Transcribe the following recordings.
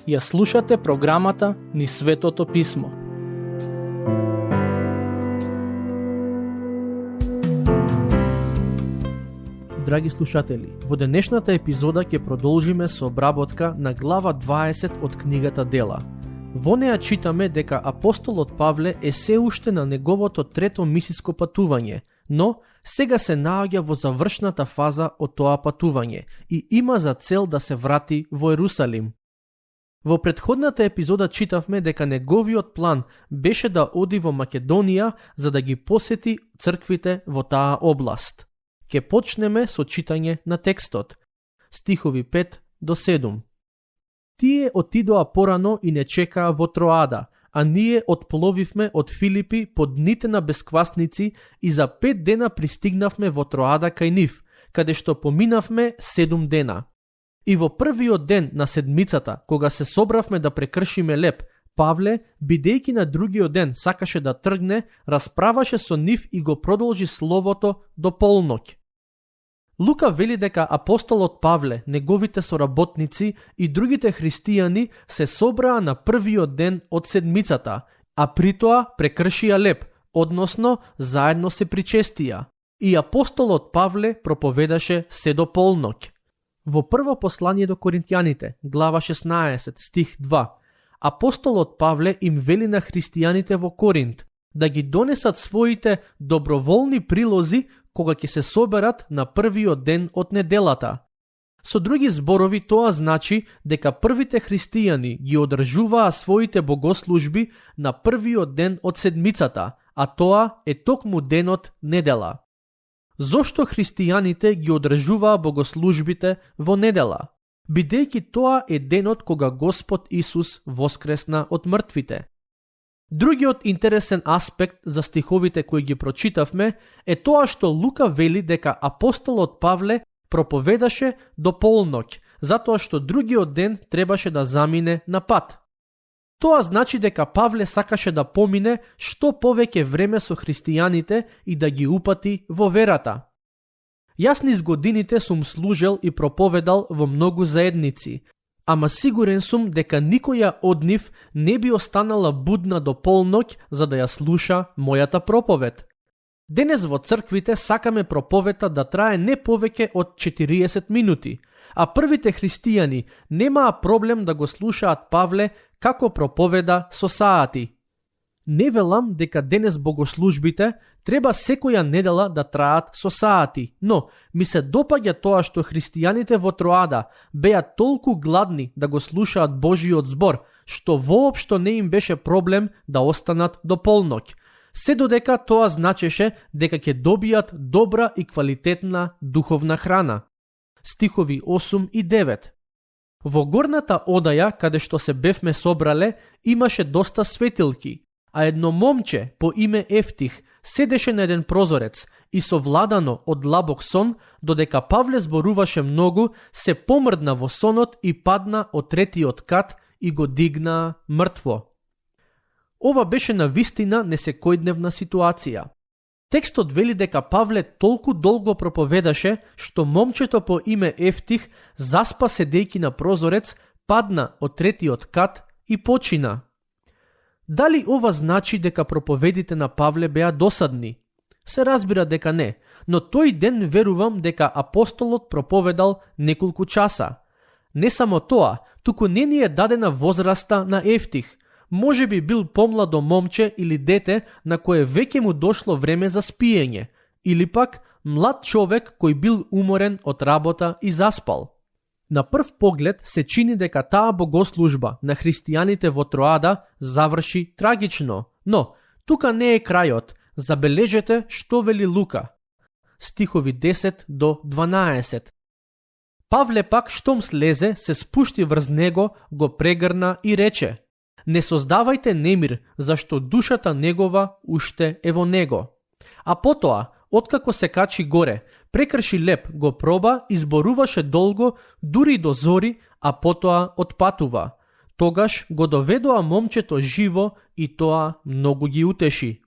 Ја слушате програмата Низ Светото Писмо. Драги слушатели, во денешната епизода ќе продолжиме со обработка на глава 20 од книгата Дела. Во неа читаме дека апостолот Павле е се уште на неговото трето мисиско патување, но сега се наоѓа во завршната фаза од тоа патување и има за цел да се врати во Ерусалим. Во претходната епизода читавме дека неговиот план беше да оди во Македонија за да ги посети црквите во таа област. Ке почнеме со читање на текстот. Стихови 5 до 7. Тие отидоа порано и не чекаа во Троада, а ние отпловивме од Филипи по дните на бесквасници и за 5 дена пристигнавме во Троада кај нив, каде што поминавме 7 дена. И во првиот ден на седмицата, кога се собравме да прекршиме Леб, Павле, бидејќи на другиот ден сакаше да тргне, расправаше со нив и го продолжи словото до полноќ. Лука вели дека апостолот Павле, неговите соработници и другите христијани се собраа на првиот ден од седмицата, а притоа прекршија Леб, односно заедно се причестија. И апостолот Павле проповедаше се до полноќ. Во прво послание до Коринтијаните, глава 16, стих 2, апостолот Павле им вели на христијаните во Коринт да ги донесат своите доброволни прилози кога ќе се соберат на првиот ден од неделата. Со други зборови, тоа значи дека првите христијани ги одржуваа своите богослужби на првиот ден од седмицата, а тоа е токму денот недела. Зошто христијаните ги одржуваа богослужбите во недела? Бидејќи тоа е денот кога Господ Исус воскресна од мртвите. Другиот интересен аспект за стиховите кои ги прочитавме е тоа што Лука вели дека апостолот Павле проповедаше до полноќ, затоа што другиот ден требаше да замине на пат. Тоа значи дека Павле сакаше да помине што повеќе време со христијаните и да ги упати во верата. Јас низ годините сум служел и проповедал во многу заедници, ама сигурен сум дека никоја од нив не би останала будна до полноќ за да ја слуша мојата проповед. Денес во црквите сакаме проповета да трае не повеќе од 40 минути, а првите христијани немаа проблем да го слушаат Павле како проповеда со саати. Не велам дека денес богослужбите треба секоја недела да траат со саати, но ми се допаѓа тоа што христијаните во Троада беа толку гладни да го слушаат Божиот збор, што воопшто не им беше проблем да останат до полноќ, се додека тоа значеше дека ќе добијат добра и квалитетна духовна храна. Стихови 8 и 9. Во горната одаја, каде што се бевме собрале, имаше доста светилки, а едно момче по име Ефтих седеше на еден прозорец и совладано од длабок сон, додека Павле зборуваше многу, се помрдна во сонот и падна од третиот кат и го дигна мртво. Ова беше навистина несекојдневна ситуација. Текстот вели дека Павле толку долго проповедаше, што момчето по име Ефтих заспа седејќи на прозорец, падна од третиот кат и почина. Дали ова значи дека проповедите на Павле беа досадни? Се разбира дека не, но тој ден верувам дека апостолот проповедал неколку часа. Не само тоа, туку не ни е дадена возраста на Ефтих. Може би бил помладо момче или дете на кое веќе му дошло време за спиење, или пак млад човек кој бил уморен од работа и заспал. На прв поглед се чини дека таа богослужба на христијаните во Троада заврши трагично, но тука не е крајот. Забележете што вели Лука. Стихови 10 до 12. Павле пак штом слезе, се спушти врз него, го прегрна и рече: не создавајте немир, зашто душата негова уште е во него. А потоа, откако се качи горе, прекрши Леб, го проба и зборуваше долго, дури до зори, а потоа отпатува. Тогаш го доведоа момчето живо и тоа многу ги утеши.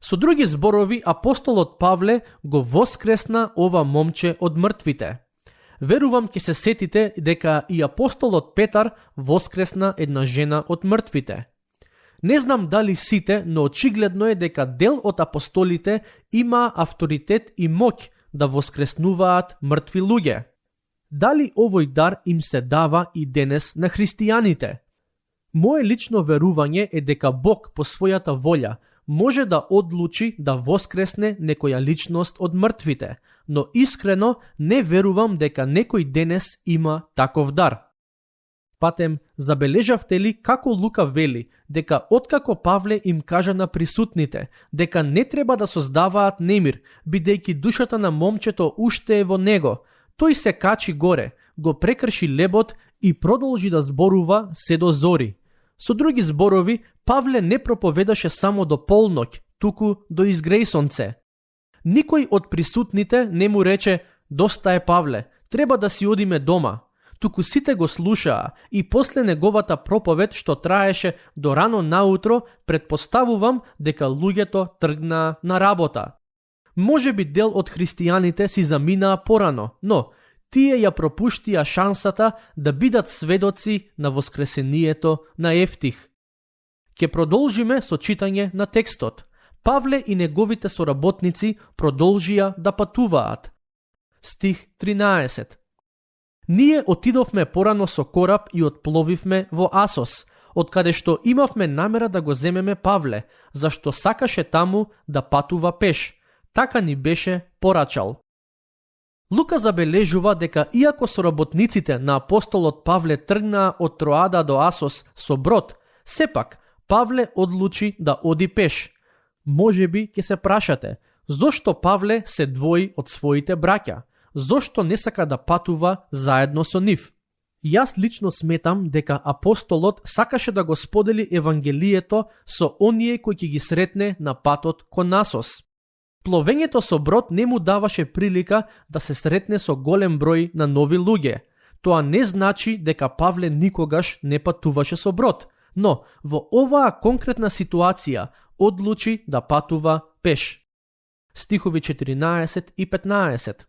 Со други зборови, апостолот Павле го воскресна ова момче од мртвите. Верувам ќе се сетите дека и апостолот Петар воскресна една жена од мртвите. Не знам дали сите, но очигледно е дека дел од апостолите има авторитет и моќ да воскреснуваат мртви луѓе. Дали овој дар им се дава и денес на христијаните? Мое лично верување е дека Бог по својата волја може да одлучи да воскресне некоја личност од мртвите, но искрено не верувам дека некој денес има таков дар. Патем, забележавте ли како Лука вели дека откако Павле им кажа на присутните дека не треба да создаваат немир, бидејќи душата на момчето уште е во него, тој се качи горе, го прекрши лебот и продолжи да зборува се до зори. Со други зборови, Павле не проповедаше само до полноќ, туку до изгреј сонце. Никој од присутните не му рече: "Доста е, Павле, треба да си одиме дома." Туку сите го слушаа и после неговата проповед, што траеше до рано наутро, предпоставувам дека луѓето тргнаа на работа. Може би дел од христијаните си заминаа порано, но тие ја пропуштија шансата да бидат сведоци на воскресението на Евтих. Ке продолжиме со читање на текстот. Павле и неговите соработници продолжија да патуваат. Стих 13. Ние отидовме порано со кораб и отпловивме во Асос, од каде што имавме намера да го земеме Павле, зашто сакаше таму да патува пеш. Така ни беше порачал. Лука забележува дека иако соработниците на апостолот Павле тргнаа од Троада до Асос со брод, сепак Павле одлучи да оди пеш. Може би ќе се прашате, зошто Павле се двои од своите браќа? Зошто не сака да патува заедно со нив? Јас лично сметам дека апостолот сакаше да го сподели евангелието со оние кои ќе ги сретне на патот кон Асос. Пловењето со брод не му даваше прилика да се сретне со голем број на нови луѓе. Тоа не значи дека Павле никогаш не патуваше со брод, но во оваа конкретна ситуација одлучи да патува пеш. Стихови 14 и 15.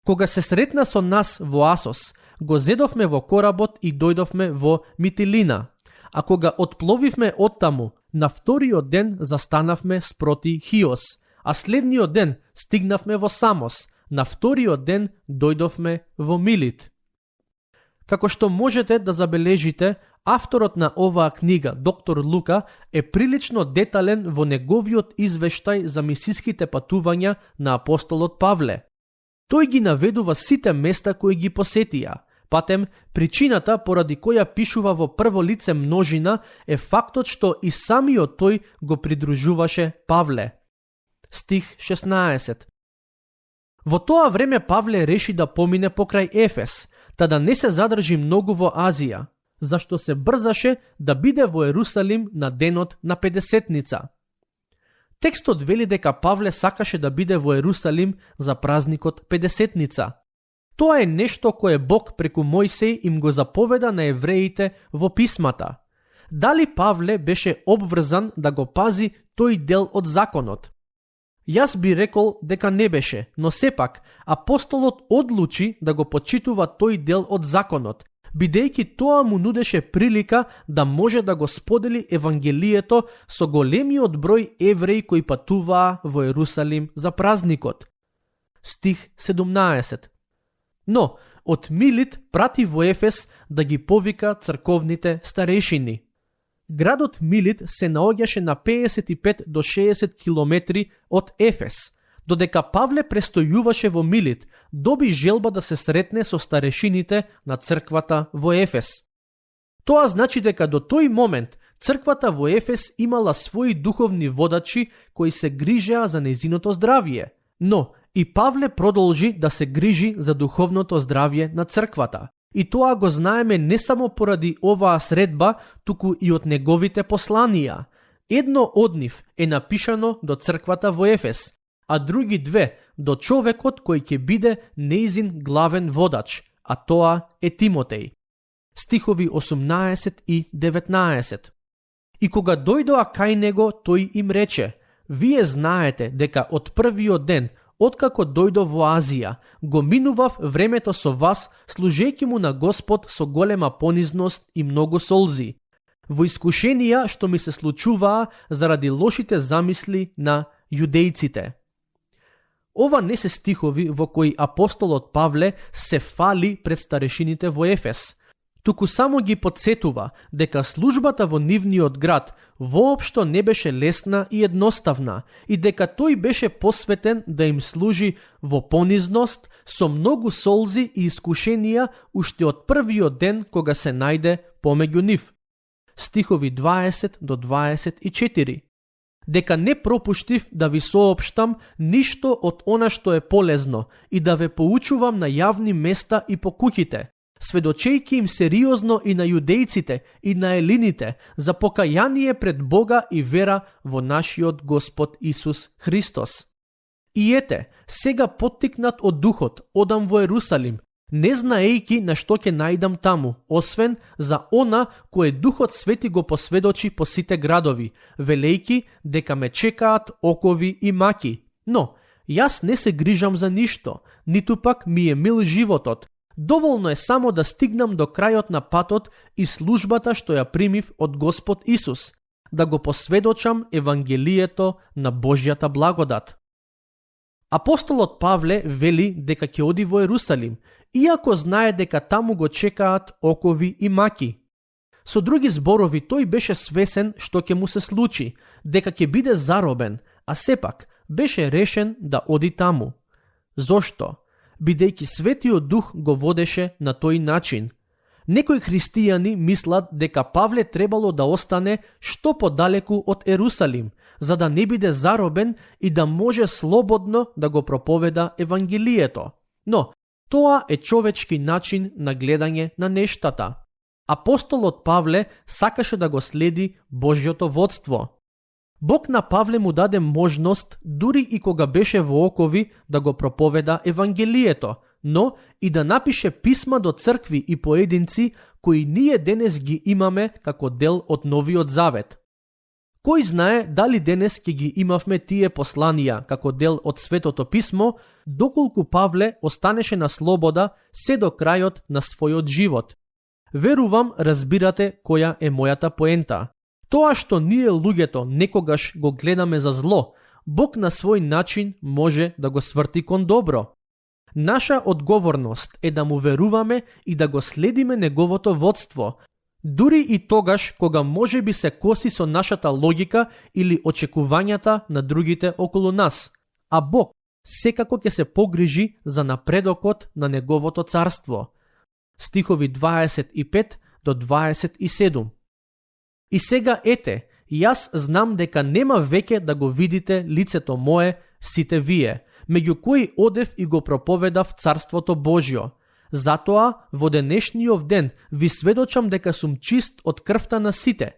Кога се сретна со нас во Асос, го зедовме во коработ и дојдовме во Митилина, а кога отпловивме оттаму, на вториот ден застанавме спроти Хиос, а следниот ден стигнавме во Самос, на вториот ден дојдовме во Милит. Како што можете да забележите, авторот на оваа книга, доктор Лука, е прилично детален во неговиот извештај за мисиските патувања на апостолот Павле. Тој ги наведува сите места кои ги посетија. Патем, причината поради која пишува во прво лице множина е фактот што и самиот тој го придружуваше Павле. Стих 16. Во тоа време Павле реши да помине покрај Ефес, та да не се задржи многу во Азија, зашто се брзаше да биде во Ерусалим на денот на Педесетница. Текстот вели дека Павле сакаше да биде во Ерусалим за празникот Педесетница. Тоа е нешто кое Бог преку Мојсеј им го заповеда на евреите во писмата. Дали Павле беше обврзан да го пази тој дел од законот? Јас би рекол дека не беше, но сепак апостолот одлучи да го почитува тој дел од законот, бидејќи тоа му нудеше прилика да може да го сподели евангелието со големиот број евреи кои патуваа во Ерусалим за празникот. Стих 17. Но, од Милит прати во Ефес да ги повика црковните старешини. Градот Милит се наоѓаше на 55 до 60 километри од Ефес. Додека Павле престојуваше во Милит, доби желба да се сретне со старешините на црквата во Ефес. Тоа значи дека до тој момент црквата во Ефес имала своји духовни водачи кои се грижеа за нејзиното здравје, но и Павле продолжи да се грижи за духовното здравје на црквата. И тоа го знаеме не само поради оваа средба, туку и од неговите посланија. Едно од нив е напишано до црквата во Ефес, а други две до човекот кој ќе биде нејзин главен водач, а тоа е Тимотеј. Стихови 18 и 19. И кога дојдоа кај него, тој им рече: Вие знаете дека од првиот ден, откако дојдов во Азија, го минував времето со вас, служејќи му на Господ со голема понизност и многу солзи, во искушенија што ми се случуваа заради лошите замисли на јудејците. Ова не се стихови во кои апостолот Павле се фали пред старешините во Ефес, туку само ги подсетува дека службата во нивниот град воопшто не беше лесна и едноставна и дека тој беше посветен да им служи во понизност со многу солзи и искушенија уште од првиот ден кога се најде помеѓу нив. Стихови 20 до 24. Дека не пропуштив да ви соопштам ништо од она што е полезно и да ве поучувам на јавни места и по куќите, сведочејќи им сериозно и на јудејците и на елините за покаяние пред Бога и вера во нашиот Господ Исус Христос. И ете, сега поттикнат од Духот, одам во Ерусалим, не знаејќи на што ќе најдам таму, освен за она кое Духот Свети го посведочи по сите градови, велејќи дека ме чекаат окови и маки. Но, јас не се грижам за ништо, ниту пак ми е мил животот. Доволно е само да стигнам до крајот на патот и службата што ја примив од Господ Исус, да го посведочам Евангелието на Божјата благодат. Апостолот Павле вели дека ќе оди во Ерусалим, иако знае дека таму го чекаат окови и маки. Со други зборови, тој беше свесен што ќе му се случи, дека ќе биде заробен, а сепак беше решен да оди таму. Зошто? Бидејќи Светиот Дух го водеше на тој начин. Некои христијани мислат дека Павле требало да остане што подалеку од Ерусалим, за да не биде заробен и да може слободно да го проповеда Евангелието. Но, тоа е човечки начин на гледање на нештата. Апостолот Павле сакаше да го следи Божјото водство. Бог на Павле му даде можност, дури и кога беше во окови, да го проповеда Евангелието, но и да напише писма до цркви и поединци кои ние денес ги имаме како дел од Новиот Завет. Кој знае дали денес ќе ги имавме тие посланија како дел од Светото Писмо, доколку Павле останеше на слобода се до крајот на својот живот. Верувам разбирате која е мојата поента. Тоа што ние луѓето некогаш го гледаме за зло, Бог на свој начин може да го сврти кон добро. Наша одговорност е да му веруваме и да го следиме неговото водство, дури и тогаш кога може би се коси со нашата логика или очекувањата на другите околу нас, а Бог секако ќе се погрижи за напредокот на неговото царство. Стихови 25 до 27. И сега ете, јас знам дека нема веќе да го видите лицето мое сите вие, меѓу кои одев и го проповедав Царството Божјо. Затоа, во денешниот ден ви сведочам дека сум чист од крвта на сите,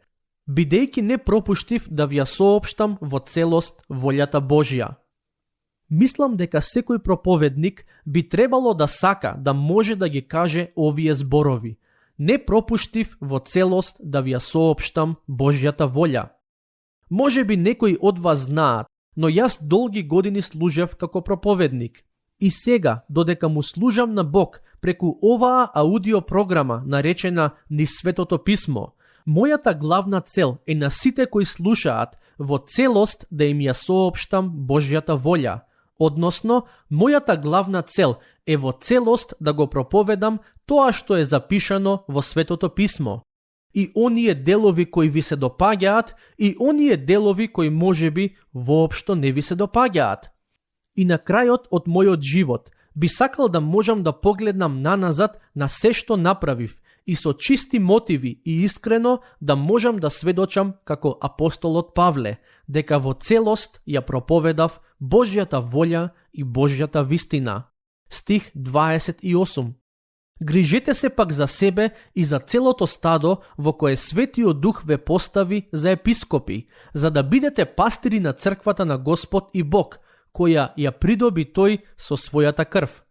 бидејќи не пропуштив да ви ја соопштам во целост волјата Божја. Мислам дека секој проповедник би требало да сака да може да ги каже овие зборови. Не пропуштив во целост да ви ја соопштам Божјата волја. Може би некои од вас знаат, но јас долги години служев како проповедник. И сега, додека му служам на Бог преку оваа аудиопрограма наречена Низ Светото Писмо, мојата главна цел е на сите кои слушаат во целост да им ја соопштам Божјата волја. Односно, мојата главна цел е во целост да го проповедам тоа што е запишано во Светото Писмо. И оние делови кои ви се допаѓаат, и оние делови кои можеби воопшто не ви се допаѓаат. И на крајот од мојот живот би сакал да можам да погледнам наназад на се што направив и со чисти мотиви и искрено да можам да сведочам како апостолот Павле, дека во целост ја проповедав Божјата волја и Божјата вистина. Стих 28. Грижете се пак за себе и за целото стадо во кое Светиот Дух ве постави за епископи, за да бидете пастири на црквата на Господ и Бог, која ја придоби тој со својата крв.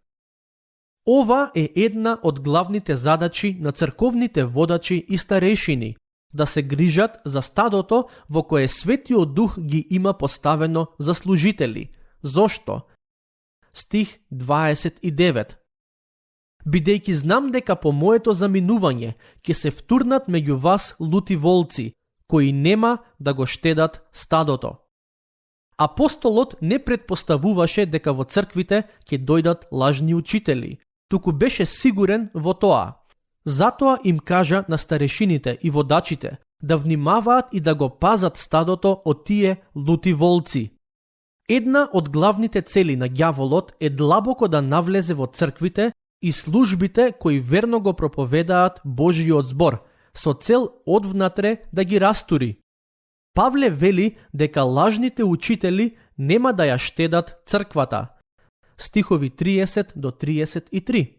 Ова е една од главните задачи на црковните водачи и старешини, да се грижат за стадото во кое Светиот Дух ги има поставено за служители. Зошто? Стих 29. Бидејќи знам дека по моето заминување ќе се втурнат меѓу вас лути волци, кои нема да го штедат стадото. Апостолот не предпоставуваше дека во црквите ќе дојдат лажни учители, туку беше сигурен во тоа. Затоа им кажа на старешините и водачите да внимаваат и да го пазат стадото од тие лути волци. Една од главните цели на ѓаволот е длабоко да навлезе во црквите и службите кои верно го проповедаат Божиот збор, со цел одвнатре да ги растури. Павле вели дека лажните учители нема да ја штедат црквата. Стихови 30 до 33.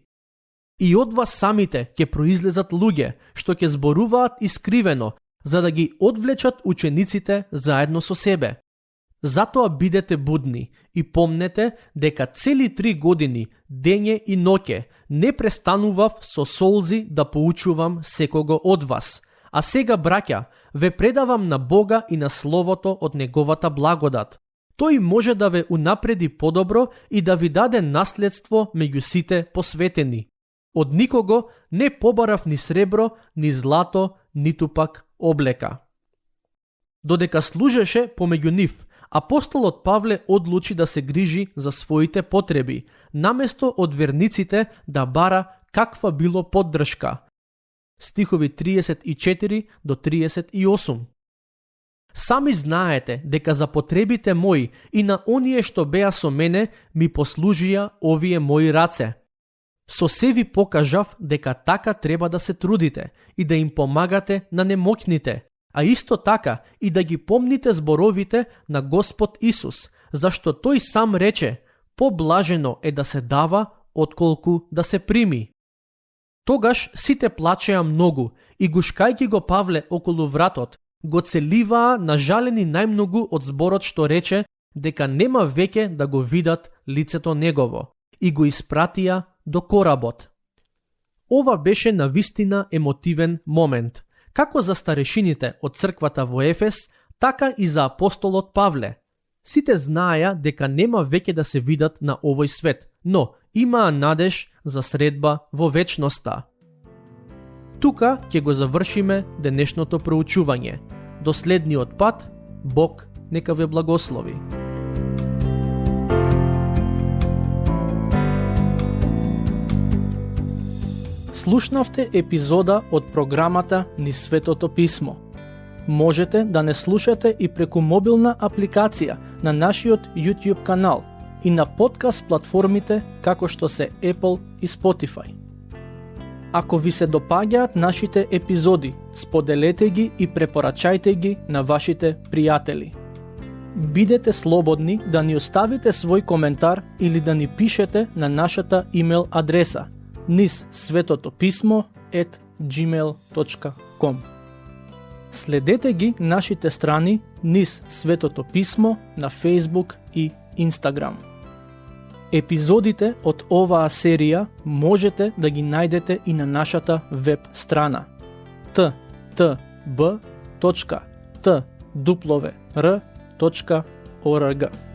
И од вас самите ќе произлезат луѓе, што ќе зборуваат искривено, за да ги одвлечат учениците заедно со себе. Затоа бидете будни и помнете дека цели 3 години, дење и ноќе, не престанував со солзи да поучувам секого од вас. А сега, браќа, ве предавам на Бога и на Словото од Неговата благодат. Тој може да ве унапреди подобро и да ви даде наследство меѓу сите посветени. Од никого не побарав ни сребро, ни злато, ниту пак облека. Додека служеше помеѓу нив, апостолот Павле одлучи да се грижи за своите потреби, наместо од верниците да бара каква било поддршка. Стихови 34 до 38. Сами знаете дека за потребите мои и на оние што беа со мене ми послужија овие мои раце. Со се ви покажав дека така треба да се трудите и да им помагате на немоќните, а исто така и да ги помните зборовите на Господ Исус, зашто тој сам рече, поблажено е да се дава, отколку да се прими. Тогаш сите плачеа многу и гушкајќи го Павле околу вратот, го целиваа нажалени најмногу од зборот што рече дека нема веќе да го видат лицето негово и го испратија до коработ. Ова беше навистина емотивен момент, како за старешините од црквата во Ефес, така и за апостолот Павле. Сите знаеа дека нема веќе да се видат на овој свет, но имаа надеж за средба во вечноста. Тука ќе го завршиме денешното проучување. До следниот пат, Бог нека ве благослови. Слушнавте епизода од програмата Низ Светото Писмо. Можете да не слушате и преку мобилна апликација на нашиот YouTube канал и на подкаст платформите како што се Apple и Spotify. Ако ви се допаѓаат нашите епизоди, споделете ги и препорачајте ги на вашите пријатели. Бидете слободни да ни оставите свој коментар или да ни пишете на нашата имейл адреса nizsvetotopисmo@gmail.com. Следете ги нашите страни Низ Светото Писмо на Facebook и Instagram. Епизодите од оваа серија можете да ги најдете и на нашата веб страна ttb.twr.org.